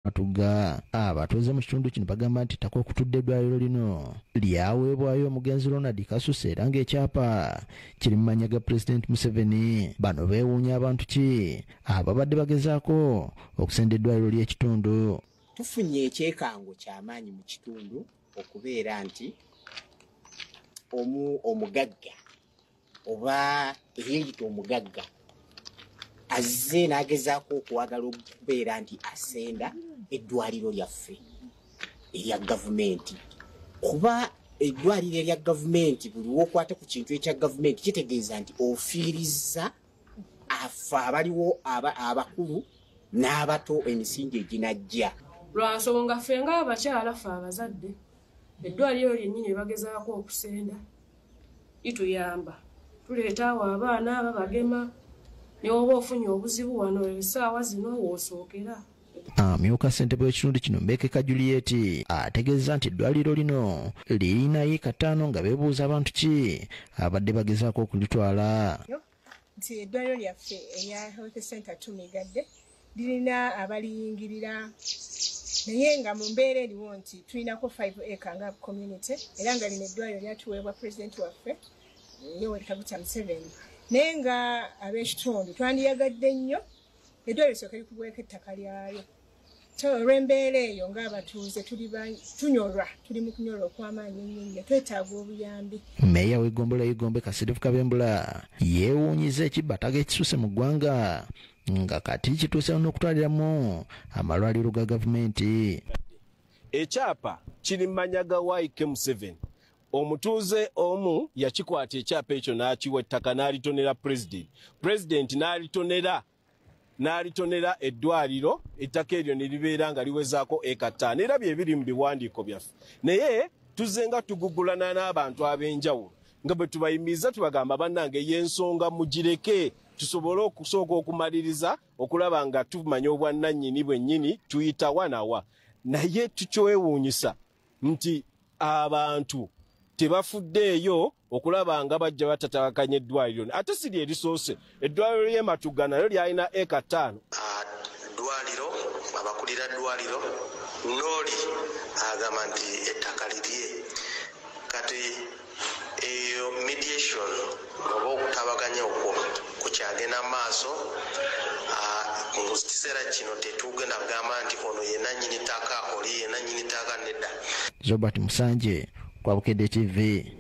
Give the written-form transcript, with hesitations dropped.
Matugga. Abatuuze mu kitundu kino bagamba nti ettaka okutudde eddwaliro lino lyaweebwayo omugenzi Ronald Kasuse era ng'ekyapa kiri mu mannya ga Pulezidenti Museveni. Bano beewuunya abantu ki ababadde bagezaako okusenda eddwaliro ly'ekitundu. Tufunye ekyekango ky'amaanyi mu kitundu okubeera nti omugagga oba eyeyita omugagga azze n'agezaako okwagala okubeera nti asenda eddwaliro lyaffe erya gavumenti, kuba eddwaliro erya gavumenti buli wokwata ku kintu ekya gavumenti kitegeeza nti ofiirizza afe abaliwo abakulu n'abato emisingi eginajja. Lwa nsonga ffe ng'abakyala ffe abazadde eddwaliro lyennyini bagezaako okusenda lituyamba, tuleeta awo abaana babagema, ne woba ofunye obuzibu wano essaawa zino w'osookera. Amyuka ssentebe w'ekitundu kino Mbekeka Juliet ategeeza nti eddwaliro lino lirina yiika ttaano nga beebuuza abantu ki abadde bagezaako okulitwala. Nti eddwaliro lyaffe erya Health Center Tumigadde lirina abaliyingirira, naye nga mu mbeera eriwo nti tulinako 5 acre nga community, era nga lino eddwaliro lyatuweebwa pulezidenti waffe Yoweri Kaguta Museveni, naye nga ab'ekitundu twandiyagadde nnyo eddwaliro lisooke likubweko ettaka lyayo. Olw'embeera eyo ng'abatuuze tunyolwa, tuli mu kunyolwa okw'amaanyi ennyo nnyo, twetaaga obuyambi. Meeya w'eggombolola y'Egombe Kasirifu Kabembula yeewuunyiza ekibbataga ekisuse mu ggwanga nga kati kituuse n'okutwaliramu amalwaliro ga gavumenti. Ekyapa kiri mu mannya ga YK Museveni. Omutuuze omu yakikwata ekyapa ekyo n'akiwa ettaka n'alitonera pulezidenti. Pulezidenti n'alitonera eddwaliro, ettaka eryo ne libeera nga liwezaako eka ttaano, era bye biri mu biwandiiko byaffe. Naye tuzze nga tugugulana n'abantu ab'enjawulo nga bwe tubayimiriza tubagamba bannange y'ensonga mugireke tusobole okusooka okumaliriza okulaba nga tumanya obwannannyini bwennyini tuyita wa na wa. Naye tukyewuunyisa nti abantu tebafuddeeyo okulaba nga bajja batatakanya eddwaliro. Ate si lye lisoose, eddwaliro ly'e Matugga nalyo lyalina eka ttaano. Ddwaliro, abakulira ddwaliro n'oli agamba nti ettaka lirye. Kati eyo mediation oba okutabaganya okwo kukyagenda maaso. Mu kiseera kino tetugenda kugamba nti ono ye nannyini ttaka, oli ye nannyini ttaka, nedda. Robert Musanje kwa Bukedde TV.